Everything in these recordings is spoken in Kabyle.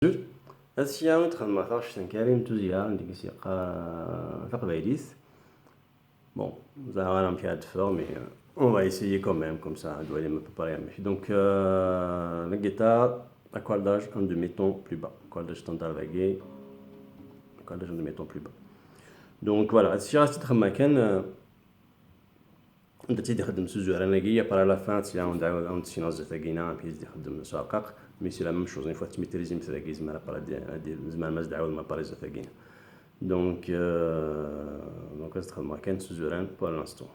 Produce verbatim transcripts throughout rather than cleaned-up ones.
Azekka i d-xedmeɣ taɣect n Karim Tuziya, anda i s-yeqqar taqbaylit. Bon, ẓriɣ ara amek ara d-teffeɣ, mais, euh, on va essayer quand même, comme ça, ad walim à peu près amek. Donc, euh, la guitare, accoldage en demi-ton plus bas. Accoldage standard dagi, accoldage en demi-ton plus bas. Donc, voilà, azekka i d-xedmeɣ kan, euh, anda tt-id-ixeddem s uzuran-agi, après à la fin, tt-, ad d-, ad d-ssineɣ zdat-agi-na, amek i d-ixeddem s urqaq, mais c'est la même chose, une fois tettmitrizimt dagi, zemreɣ après ad d-, ad d-, zemreɣ ad d-ɛawdeɣ après zdat-agi-na. Donc, euh, donc, ad s-d-xedmeɣ kan s uzuran pour l'instant.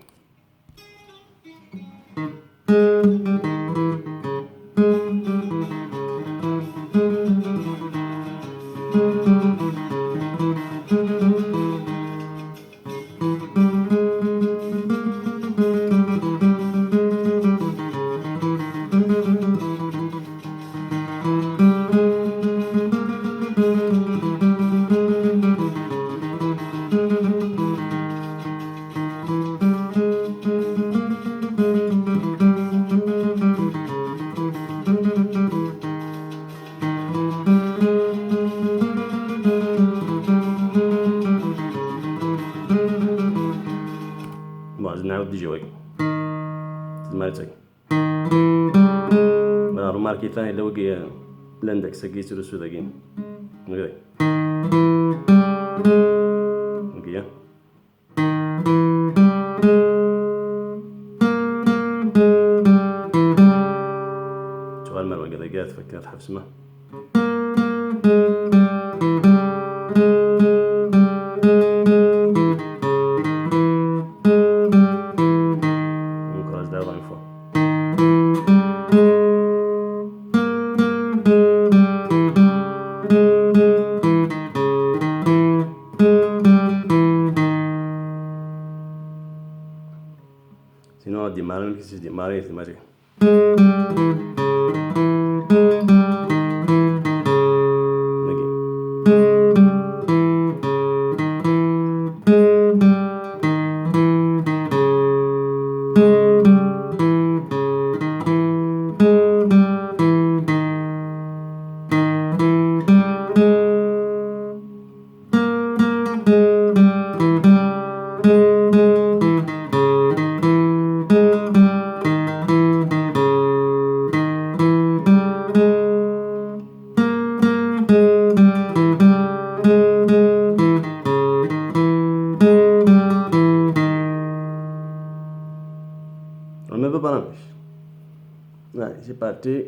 Bon, ad nɛawed déjà wagi. Tezmer ad tagi. Voilà, remarquez ثاني, yella wagi, l'index-agi yettrusu dagi. Wagi. Wagi, ya. Tuɣal mer wagi dagi, ad tfakkeḍ tḥebsem. Encore, je vais une fois. Sinon, ad d-imar, amek i s-d-imar, dagi. On ne peut pas l'empêcher. Allez, c'est parti.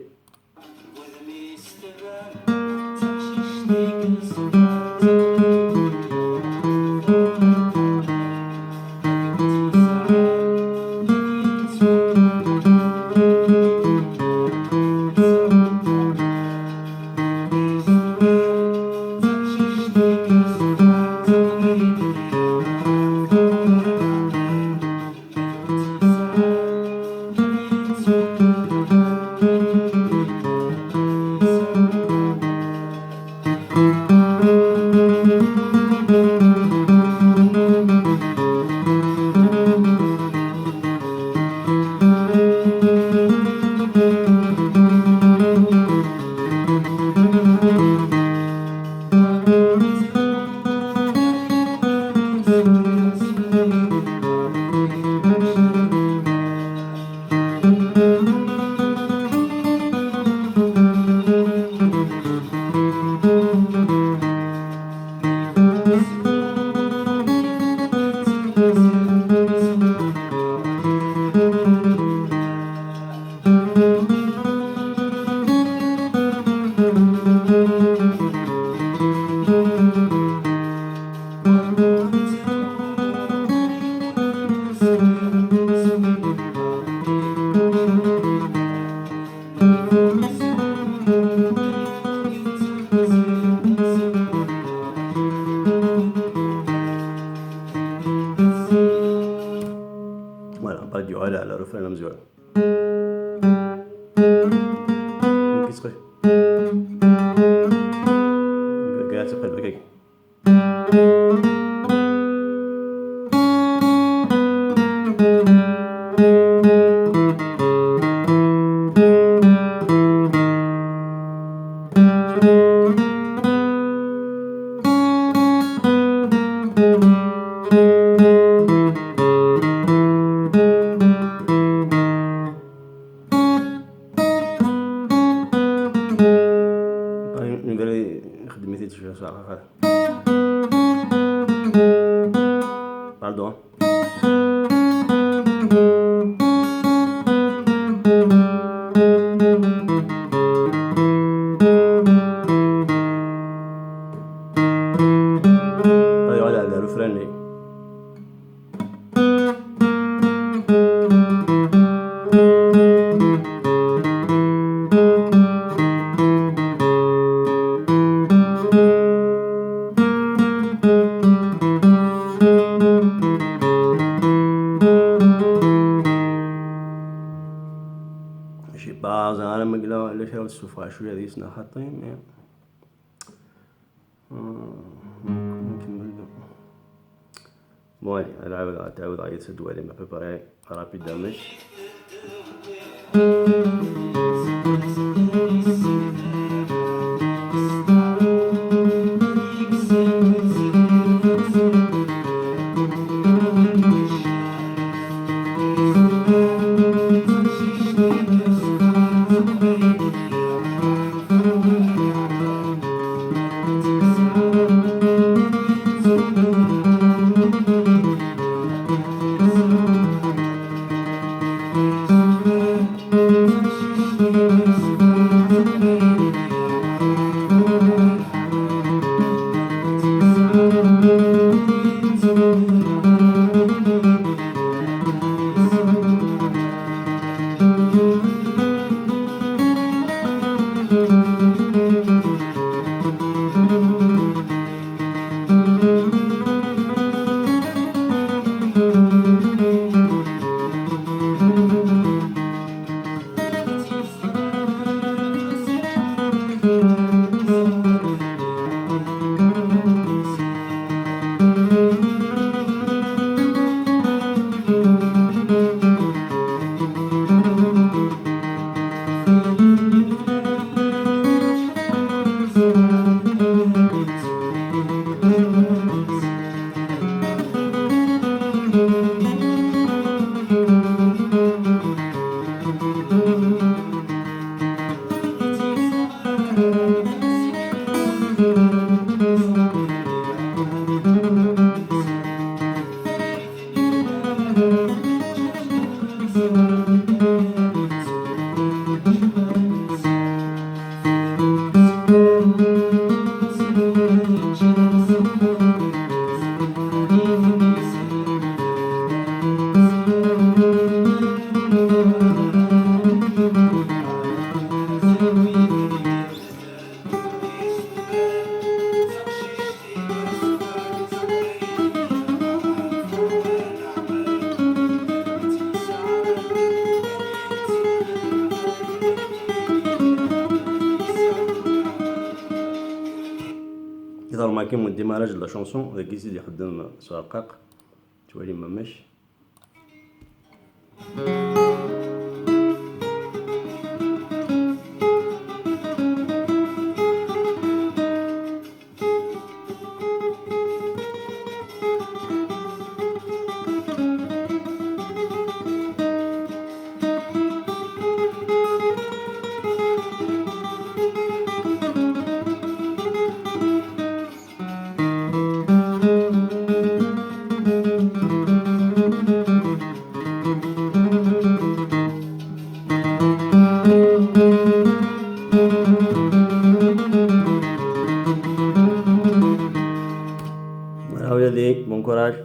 Voilà, pas du râle à la refrain, la mesure. Une petite rue. Regarde, c'est pas le bagage. Une vraie خدمتي تشوف صراحة. Pardon. Aywa, la, la, refrain. Je sais pas, زعما ما قلنا علاش غير السفرة شوية ديال سنا خاطين، mais آه، نكمل. Bon, allez, غتعاود، غتعاود غير تسد عليهم à peu près rapidement. Iḍ rmakin mu démarrage de la chanson, dagi i d-ixeddem s urqaq, ttwali mamec. Voilà, bon courage.